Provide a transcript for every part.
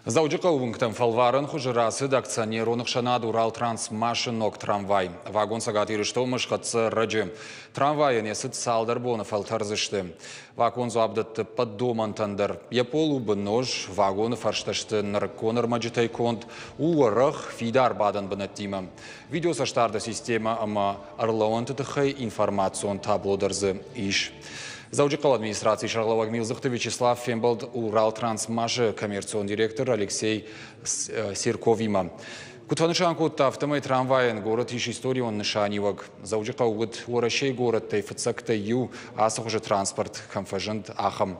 Дзӕуджыхъӕуы уынгтӕм фӕлварӕн хуызы рацыд акционерон ӕхсӕнад «Уралтрансмаш»-ы ног трамвай. Вагон Цӕгат Ирыстонмӕ схӕццӕ ӕрӕджы. Трамвайӕн йӕ цыд цалдӕр боны фӕлтӕрдзысты. Вагон дзуапп дӕтты ӕппӕт домӕнтӕн дӕр. Йӕ пол у бынноз, вагоны фӕрстӕ сты нырыккон ӕрмӕджытӕй конд, у уӕрӕх, фидар бадӕн бынӕттимӕ. Видеоцӕстдарды системӕ ӕмӕ ӕрлӕууӕнты тыххӕй информацион табло дӕр дзы ис. Дзӕуджыхъӕуы администрацийы сӕргълӕууӕг Милдзыхты Вячеслав фембӕлд Уралтрансмаш-ы коммерцион директор Алексей Серковимӕ. Куыд фӕнысан кодта, афтӕмӕй трамвайӕн горӕт ис историон нысаниуӕг. Дзӕуджыхъӕу уыд Уӕрӕсейы горӕттӕй фыццӕгтӕй иу, ацы хуызы транспорт кӕм фӕзынд, ахӕм.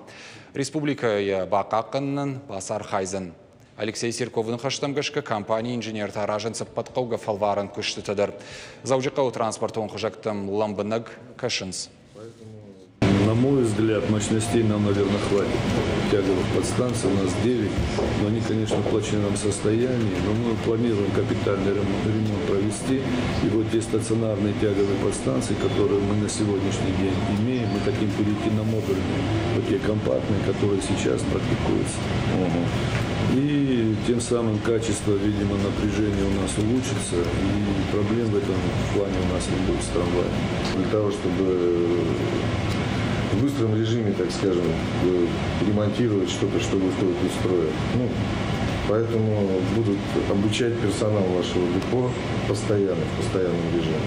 Республикӕ йӕ бахъахъхъӕнынӕн бацархайдзӕн. Алексей Серковы ныхӕстӕм гӕсгӕ, компанийы инженертӕ аразынц ӕппӕт хъӕугӕ фӕлварӕн куыстытӕ дӕр. Дзӕуджыхъӕуы транспортон хызӕгтӕм лӕмбынӕг кӕсынц. На мой взгляд, мощностей нам, наверное, хватит. Тяговых подстанций у нас 9, но они, конечно, в плачевном состоянии. Но мы планируем капитальный ремонт провести. И вот те стационарные тяговые подстанции, которые мы на сегодняшний день имеем, мы хотим перейти на модульные, вот те компактные, которые сейчас практикуются. И тем самым качество, видимо, напряжения у нас улучшится, и проблем в этом плане у нас не будет с трамваем. Для того, чтобы в быстром режиме, так скажем, ремонтировать что-то, что выходит из строя. Ну, поэтому будут обучать персонал вашего депо постоянно, в постоянном режиме.